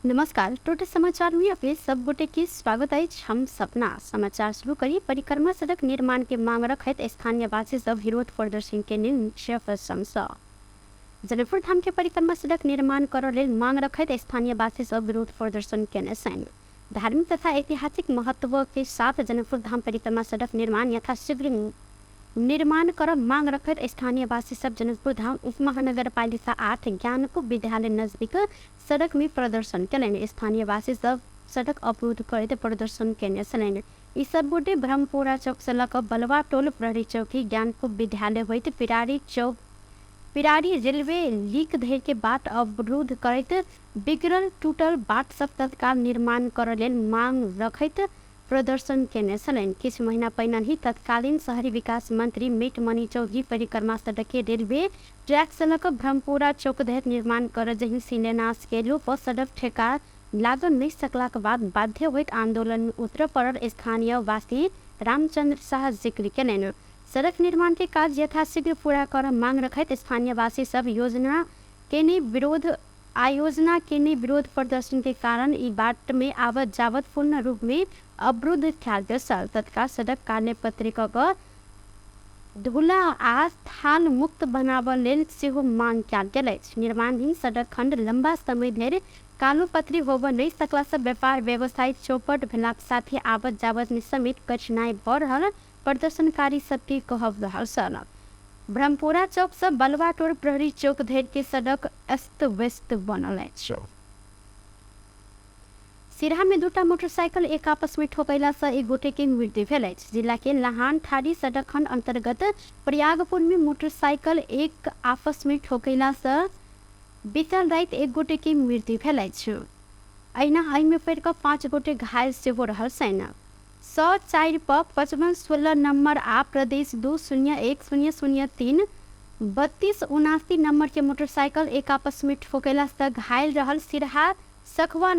नमस्कार, टोटल समाचार में अपने सब गोटे के स्वागत अछि। हम सपना समाचार शुरू करी। परिक्रमा सड़क निर्माण के मांग रखैत स्थानीयवासी सब विरोध प्रदर्शन केने सँ जनकपुर धाम के परिक्रमा सड़क निर्माण करऽ लेल मांग रखैत स्थानीयवासी सब विरोध प्रदर्शन केने छनि। धार्मिक तथा ऐतिहासिक महत्व के साथ जनकपुर धाम परिक्रमा सड़क निर्माण यथाशीघ्र निर्माण कर मांग रखैत स्थानीयवासी सब जनकपुर धाम उपमहानगरपालिका 8 ज्ञानकूप विद्यालय नजदीक सड़क में प्रदर्शन केलनि। स्थानीयवासी सब सड़क अवरुद्ध करैत प्रदर्शन केने छलनि। ई सब गोटे ब्रह्मपुरा चौक से लऽ कऽ बलवा टोल प्रहरी चौकी ज्ञानकूप विद्यालय होइत पिरारी चौक पिरारी रेलवे लीक धरि के बाट अवरुद्ध करैत बिगड़ल टूटल बाट सब तत्काल निर्माण करऽ लेल मांग रखैत प्रदर्शन केने छलनि। किछु महीना पहिने ही तत्कालीन शहरी विकास मंत्री मेटमणि चौधरी परिक्रमा सड़क के रेलवे ट्रैक से लऽ कऽ ब्रह्मपुरा चौक धरि निर्माण करऽ जहि शिलान्यास केलो पर सड़क ठेका लागल नहि सकलाक बाद बाध्य होइत आंदोलन में उतरऽ पड़ल स्थानीयवासी रामचंद्र शाह जिक्र केलनि। सड़क निर्माण के काज यथाशीघ्र पूरा करऽ मांग रखैत स्थानीयवासी सब योजना केने विरोध आयोजना केने विरोध प्रदर्शन के कारण ई बाट में आवत जावत पूर्ण रूप में अवरुद्ध कयल गेल छल। तत्काल सड़क कार्यपत्रिका क धूला आ थाल मुक्त बनाबऽ लेल सेहो मांग कयल गेल अछि। निर्माणाधीन सड़क खंड लंबा समय धरि कालोपत्री होबऽ नहि सकला सँ व्यापार व्यवसाय चौपट भेलाक साथ ही आवत जावत में समेत कठिनाई भऽ रहल प्रदर्शनकारी सबके कहब रहल छल। ब्रह्मपुरा चौक सँ बलवाटोर प्रहरी चौक धरि के सड़क अस्त व्यस्त बनल अछि। सिरहा में दूटा मोटरसाइकिल एक आपस में ठोकैला सँ एक गोटे के मृत्यु भेल अछि। जिला के लहान ठाड़ी सड़क खंड अंतर्गत प्रयागपुर में मोटरसाइकिल एक आपस में ठोकैला सँ बीतल राति एक गोटे के मृत्यु भेल अछि। अहिना एहिमे पड़ि कऽ 5 गोटे घायल सेहो रहल छनि। 104 प 5516 नंबर आ प्रदेश 2 0 1 0 0 3 32 79 नंबर के मोटरसाइकिल एक आपस में ठोकेला से घायल रहल सिरहा सखवा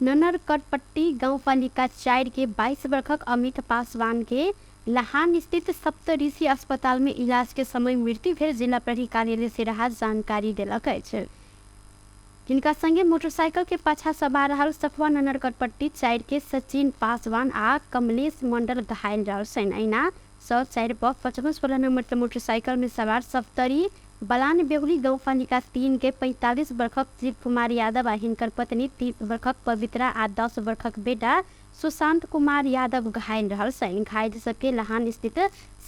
ननरकटपट्टी गाउँपालिका 4 के 22 वर्षक अमित पासवान के लहान स्थित सप्तऋषि अस्पताल में इलाज के समय मृत्यु भेल जिला प्रहरी कार्यालय सिरहा जानकारी देलक अछि। जिनका संगे मोटरसाइकिल के पाछा सवार रहल सखवा ननरकटपट्टी 4 के सचिन पासवान आ कमलेश मंडल घायल रहल छनि। अहिना 104 प 5516 नंबर के मोटरसाइकिल में सवार सप्तरी बलान बेहुली गाउँपालिका 3 के 45 वर्षक शिव कुमार यादव आ हिनकर पत्नी 30 वर्षक पवित्रा आ 10 वर्षक बेटा सुशांत कुमार यादव घायल रहल छनि। घायल सबके लहान स्थित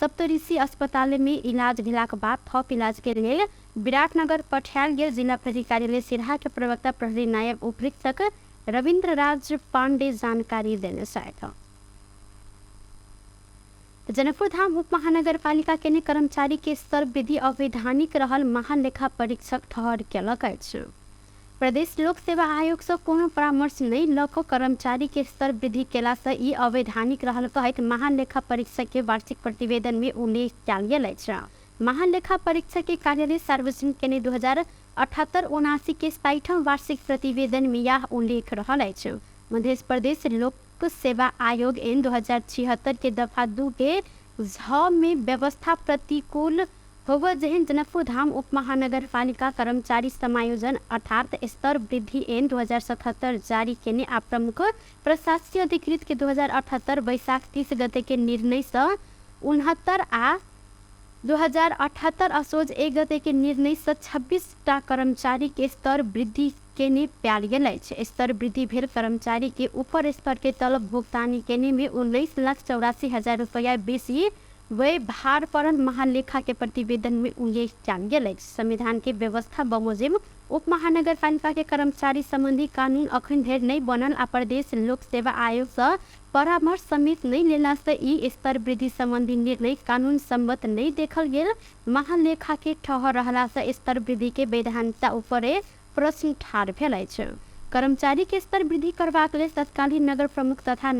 सप्तऋषि अस्पताल में इलाज भेलाक बाद थप इलाज के लेल विराटनगर पठायल गेल जिला प्रहरी कार्यालय सिरहा के प्रवक्ता प्रहरी नायब उपरीक्षक रविन्द्र राज पांडे जानकारी देने छथि। जनकपुर धाम उप महानगरपालिका के कर्मचारी के स्तर वृद्धि अवैधानिक रहल महालेखा परीक्षक ठहर केलक अछि। प्रदेश लोक सेवा आयोग से कोनो परामर्श नहि लऽ कऽ कर्मचारी के स्तर वृद्धि केला से ई अवैधानिक रहल कहैत महालेखा परीक्षक के वार्षिक प्रतिवेदन में उल्लेख कयल गेल अछि। महालेखा परीक्षक के कार्यालय सार्वजनिक केने 2078-79 के 60ठम वार्षिक प्रतिवेदन में यह उल्लेख रहल अछि। मध्य प्रदेश लोक सेवा आयोग एन 2076 के दफा 2 के झ में व्यवस्था प्रतिकूल होबऽ जेहन जनकपुर धाम उप महानगरपालिका कर्मचारी समायोजन अर्थात स्तर वृद्धि एन 2077 जारी केने आ प्रमुख प्रशासकीय अधिकृत के 2078 वैशाख 30 गते के निर्णय सँ 69 आ 2078 असोज 1 गते के निर्णय सँ 26 टा कर्मचारी के स्तर वृद्धि केने पायल गेल अछि। स्तर वृद्धि भेल कर्मचारी के ऊपर स्तर के तलब भुगतानी केने में 19,84,000 रुपया बेसी व्यय भार पड़ल महालेखा के प्रतिवेदन में उल्लेख कयल गेल अछि। संविधान के व्यवस्था बमोजिम उप महानगरपालिका के कर्मचारी संबंधी कानून अखन धरि नहि बनल आ प्रदेश लोक सेवा आयोग सँ परामर्श समेत नहि लेला सँ ई स्तर वृद्धि संबंधी निर्णय कानून सम्मत नहि देखल गेल महालेखा के ठहर रहला सँ स्तर वृद्धि के वैधानिकता ऊपरे प्रश्न ठाढ़ भेल अछि। कर्मचारी के स्तर वृद्धि करबाक लेल तत्कालीन नगर प्रमुख तथा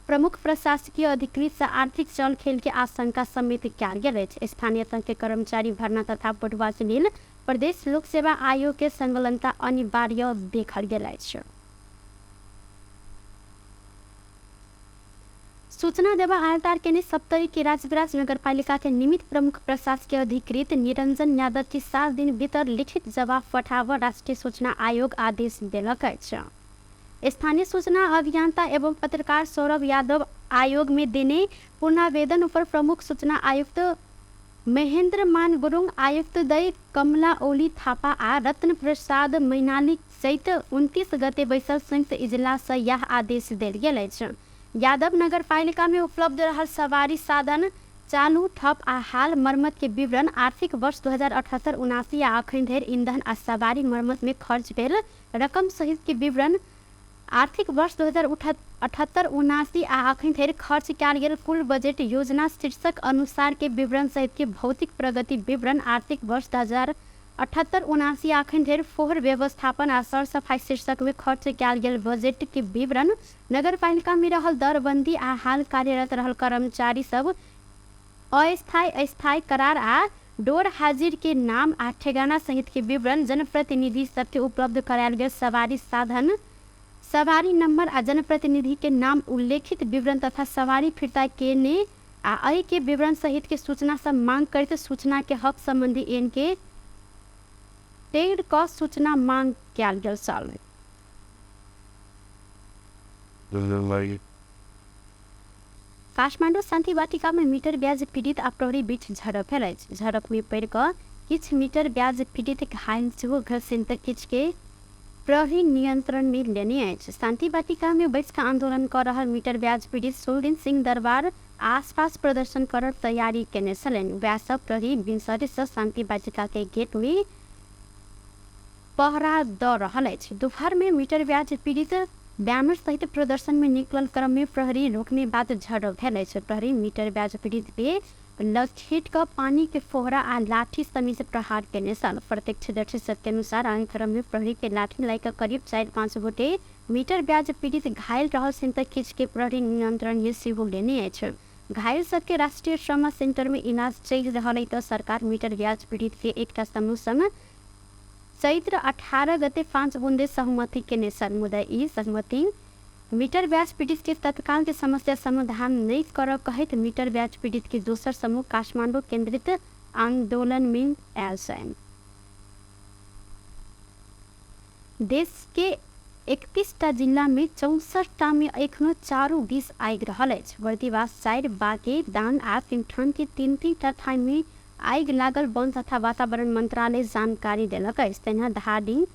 प्रमुख प्रशासकीय अधिकृत सँ आर्थिक चल खेल के आशंका समेत कयल गेल अछि। स्थानीय तह के कर्मचारी भर्ना तथा बढ़बाक लेल प्रदेश लोक सेवा आयोग के संलग्नता अनिवार्य देखल गेल अछि। सूचना देवा आलतार केने सप्तरी के राजविराज नगरपालिका के निमित्त प्रमुख प्रशासकीय अधिकृत निरंजन यादव के 7 दिन भीतर लिखित जवाब पठाब राष्ट्रिय सूचना आयोग आदेश देलक अछि। स्थानीय सूचना अभियंता एवं पत्रकार सौरभ यादव आयोग में देने पूर्णावेदन ऊपर प्रमुख सूचना आयुक्त महेन्द्र मान गुरुङ, आयुक्त दय कमला ओली थापा आ रत्न प्रसाद मैनाली सहित 29 गते बैसल संयुक्त इजलास सँ यह आदेश देल गेल अछि। यादव नगरपालिका में उपलब्ध रहल सवारी साधन चालू, ठप आ हाल मरम्मत के विवरण, आर्थिक वर्ष 2078-79 आ अखन धरि ईंधन आ सवारी मरम्मत में खर्च भेल रकम सहित के विवरण, आर्थिक वर्ष 2078-79 आ अखन धरि खर्च कयल गेल कुल बजेट योजना शीर्षक अनुसार के विवरण सहित के भौतिक प्रगति विवरण, आर्थिक वर्ष 2078-79 आ अखन धरि फोहर व्यवस्थापन आ सरसफाई शीर्षक में खर्च कयल गेल बजेट के विवरण, नगरपालिका में रहल दरबंदी आ हाल कार्यरत रहल कर्मचारी सब अस्थायी स्थायी करार आ डोर हाजिर के नाम आ ठेगाना सहित के विवरण, जनप्रतिनिधि सबके उपलब्ध करायल गेल सवारी साधन सवारी नंबर आ जनप्रतिनिधि के नाम उल्लेखित विवरण तथा सवारी फिर्ता केने आ एहि के विवरण सहित के सूचना सब मांग करैत सूचना के हक संबंधी एन के टेढ़ क सूचना मांग कयल गेल छल। काठमाडौँ शान्ति वाटिका में मीटर ब्याज पीड़ित आ प्रहरी बीच झड़प भेल अछि। झड़प में पड़ि कऽ किछु मीटर ब्याज पीड़ित घायल सेहो भेल तऽ किछु के प्रहरी नियंत्रण में लेने अछि। शान्ति वाटिका में बैस कऽ आंदोलन कऽ रहल मीटर ब्याज पीड़ित सोलदिन सिंह दरबार आसपास प्रदर्शन करऽ तैयारी केने छलनि। वएह सब प्रहरी भिनसरे सँ शान्ति वाटिका के गेट में पहरा दऽ रहल अछि। दुपहर में मीटर ब्याज पीड़ित बैनर सहित प्रदर्शन में निकलल क्रम में प्रहरी रोकने बाद झड़प भेल अछि। प्रहरी मीटर ब्याज पीड़ित के लखेट कऽ पानी के फोहरा आ लाठी समेत प्रहार केने छल। प्रत्यक्षदर्शी सबके अनुसार एहि क्रम में प्रहरी के लाठी लागि कऽ करीब 4-5 गोटे मीटर ब्याज पीड़ित घायल रहल छनि तऽ किछु के प्रहरी नियंत्रण में सेहो लेने अछि। घायल सबके राष्ट्रीय ट्रॉमा सेंटर में इलाज चलि रहल अछि तऽ सरकार मीटर ब्याज पीड़ित के एकटा समूह संग चैत्र 18 गते 5 बुंदे सहमति केने छल, मुदा ई सहमति मीटर ब्याज पीड़ित के तत्काल के समस्या समाधान नहि करब कहैत मीटर ब्याज पीड़ित के दोसर समूह काठमांडू केंद्रित आंदोलन में आयल छनि। देश के 31 टा जिला में 64 टा में एखनो चारू दिस आगि रहल अछि। बर्दिवास 4, बाँके, दाङ आ प्युठान के 3-3 टा ठाम में आगि लागल वन तथा वातावरण मंत्रालय जानकारी देलक अछि। तहिना धादिङ,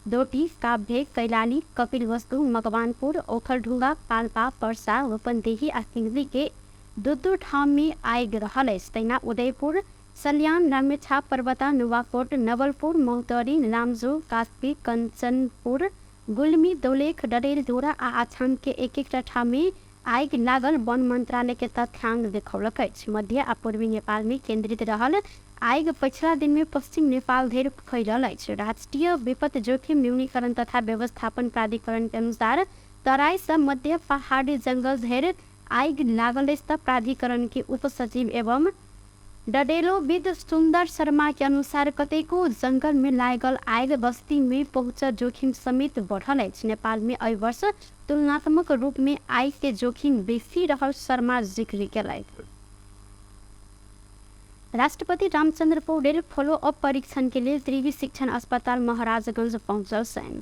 डोटी, काभ्रे, कैलाली, कपिलवस्तु, मकवानपुर, ओखलढुंगा, पाल्पा, पर्सा, रूपन्देही आ सिंगली के 2-2 ठाम में आगि रहल अछि। तहिना उदयपुर, सल्यान, रामेछाप, पर्वता, नुवाकोट, नवलपुर, महोत्तरी, लामजो, कास्की, कंचनपुर, गुल्मी, दोलेख, डडेलधुरा आ अछाम के 1-1 टा ठाम में आगि लागल वन मंत्रालय के तथ्यांक देखौलक अछि। मध्य आ पूर्वी नेपाल में केंद्रित रहल आगि पछिला दिन में पश्चिम नेपाल धरि फैलल अछि। राष्ट्रीय विपद जोखिम न्यूनीकरण तथा व्यवस्थापन प्राधिकरण के अनुसार तराई सँ मध्य पहाड़ी जंगल धरि आगि लागल अछि तऽ प्राधिकरण के उपसचिव एवं डडेलोविद सुन्दर शर्मा के अनुसार कतेको जंगल में लागल आगि बस्ती में पहुँचल जोखिम समेत बढ़ल अछि। नेपाल में एहि वर्ष तुलनात्मक रूप में आगि के जोखिम बेसी रहल शर्मा जिक्र केलथि। राष्ट्रपति रामचंद्र पौडेल फॉलोअप परीक्षण के लेल त्रिवी शिक्षण अस्पताल महाराजगंज पहुँचल छनि।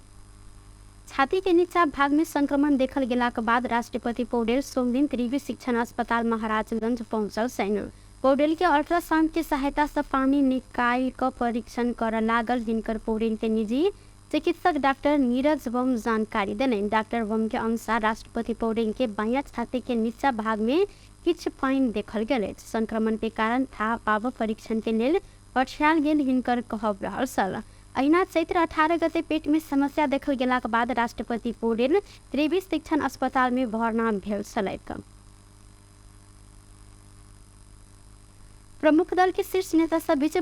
छाती के नीचा भाग में संक्रमण देखल गेलाक बाद राष्ट्रपति पौडेल सोमदिन त्रिवी शिक्षण अस्पताल महाराजगंज पहुँचल छनि। पौडेल के अल्ट्रासाउंड के सहायता से पानी निकालि कऽ परीक्षण करऽ लागल हिनकर पौडेल के निजी चिकित्सक डॉक्टर नीरज बम जानकारी देलनि। डॉक्टर बम के अनुसार राष्ट्रपति पौडेल के बायां छाती के नीचा भाग में किछु पानि देखल गेल अछि। संक्रमण के कारण थाहा पाबऽ परीक्षण के लेल पठायल गेल हिनकर कहब रहल छल। अहिना चैत्र 18 गते पेट में समस्या देखल गेलाक बाद राष्ट्रपति पौडेल त्रिवी शिक्षण अस्पताल में भर्ना भेल छलैक। प्रमुख दल के शीर्ष नेता सब बीच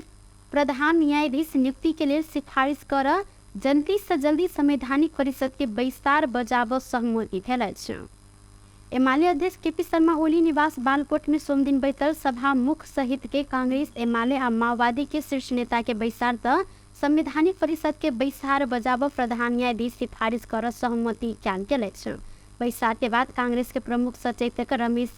प्रधान न्यायाधीश नियुक्ति के लेल सिफारिश कर जल्दी से जल्दी संवैधानिक परिषद के बैसार बजाबऽ सहमति भेल अछि। एमाले अध्यक्ष केपी शर्मा ओली निवास बालकोट में सोमदिन बैसल सभा मुख सहित के कांग्रेस, एमाले आ माओवादी के शीर्ष नेता के बैसार त संवैधानिक परिषद के बैसार बजाबऽ प्रधान न्यायाधीश सिफारिश कर सहमति कयल गेल अछि। बैसार के बाद कांग्रेस के प्रमुख सचेतक रमेश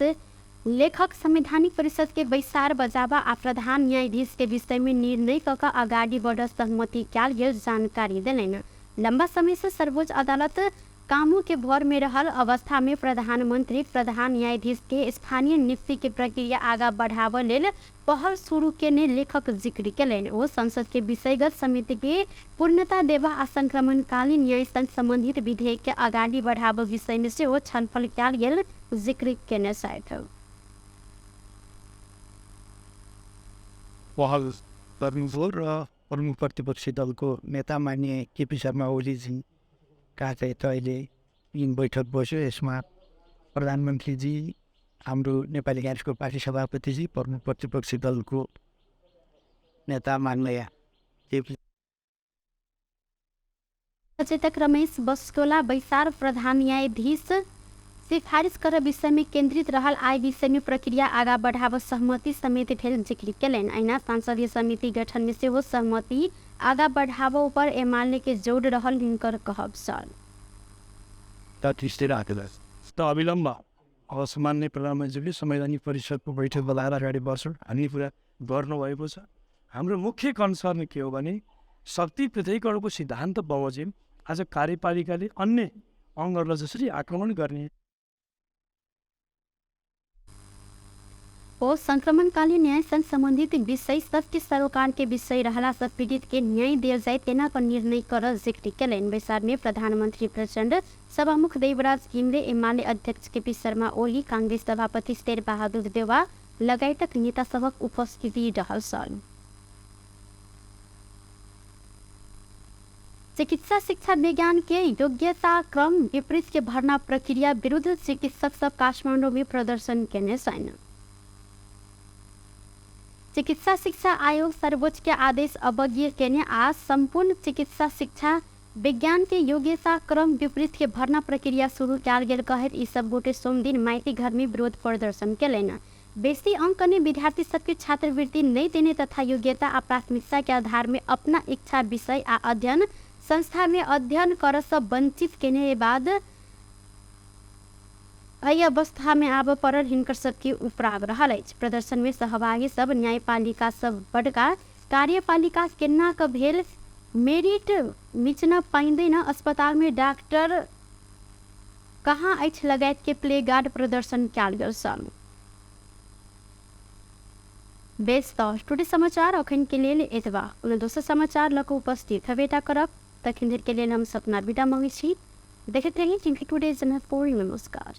लेखक संवैधानिक परिषद के बैसार बजाबा आ प्रधान न्यायाधीश के विषय में निर्णय क के अगाडि बढ़ सहमति कयल गेल जानकारी देलनि। लंबा समय से सर्वोच्च अदालत कामों के भर में रहल अवस्था में प्रधानमंत्री प्रधान न्यायाधीश के स्थानीय नियुक्ति के प्रक्रिया आगा बढ़ाबऽ लेल पहल शुरू केने लेखक जिक्र केलनि। ओ संसद के विषयगत समिति के पूर्णता देबा आ संक्रमणकालीन न्याय संग संबंधित विधेयक के अगाडि बढ़ाबऽ विषय में सेहो छलफल कयल गेल जिक्र केने छथि। पहल गर्नुभयो र प्रमुख प्रतिपक्षी दलको नेता माननीय केपी शर्मा ओलीजी कहाँ चाहिँ त अहिले यी बैठक बस्यो। यसमा प्रधानमन्त्रीजी, हाम्रो नेपाली काङ्ग्रेसको पार्टी सभापतिजी, प्रमुख प्रतिपक्षी दलको नेता माननीय केपी सचेतक रमेश बस्कोला बैसार प्रधान न्यायाधीश सिफारिस कर विषय में केंद्रित रहल आय विषय में प्रक्रिया आगा बढ़ाव सहमति समेत भेल जिक्र केलनि। अहिना संसदीय समिति गठन में सेहो सहमति आगा बढ़ाव पर एमाले के जोड़ रहल हिनकर कहब छल। त अविलम्ब अब माननीय प्रधानमन्त्रीले संवैधानिक परिषदको बैठक बोलाएर अगाडि बढ्छौँ हामी कुरा गर्नुभएको छ। हाम्रो मुख्य कन्सर्न के हो भने शक्ति पृथकीकरणको सिद्धान्त बमोजिम आज कार्यपालिकाले अन्य अङ्गहरूलाई जसरी आक्रमण गर्ने ओ संक्रमणकालीन न्याय संग संबंधित विषय सबके सरोकार के विषय रहला से पीड़ित के न्याय दियल जाय तेना पर निर्णय कर जिक्र केलनि। बैसार में प्रधानमंत्री प्रचंड, सभामुख देवराज घिमिरे, एमाले अध्यक्ष केपी शर्मा ओली, कांग्रेस सभापति शेर बहादुर देउवा लगायतक नेता सभक उपस्थिति रहल छल। चिकित्सा शिक्षा विज्ञान के योग्यता क्रम विपरीत के भर्ना प्रक्रिया विरुद्ध चिकित्सक सब काठमाडौँ में प्रदर्शन केने छन्। चिकित्सा शिक्षा आयोग सर्वोच्च के आदेश अवज्ञा केने आ संपूर्ण चिकित्सा शिक्षा विज्ञान के योग्यता क्रम विपरीत के भर्ना प्रक्रिया शुरू कयल गेल कहैत ई सब गोटे सोमदिन माइती घर में विरोध प्रदर्शन केलनि। बेसी अंक ने विद्यार्थी सबके छात्रवृत्ति नहीं देने तथा योग्यता आ प्राथमिकता के आधार में अपना इच्छा विषय आ अध्ययन संस्था में अध्ययन कर सब वंचित केने बाद एहि अवस्था में आबऽ पड़ल हिनकर सबके उपराग रहल अछि। प्रदर्शन में सहभागी सब न्यायपालिका सब बड़का कार्यपालिका केना क भेल मेरिट मिचना पाइँदैन, अस्पताल में डॉक्टर कहाँ अछि लगायत के प्ले गार्ड प्रदर्शन कयल गेल छल। बेस त टुडे समाचार अखन के लेल एतबा। दोसर समाचार लऽ कऽ उपस्थित हबेटा करब, तखन धरि के लेल हम सपना बिदा मांगै छी। देखैत रही टीवी टुडे जनकपुर। नमस्कार।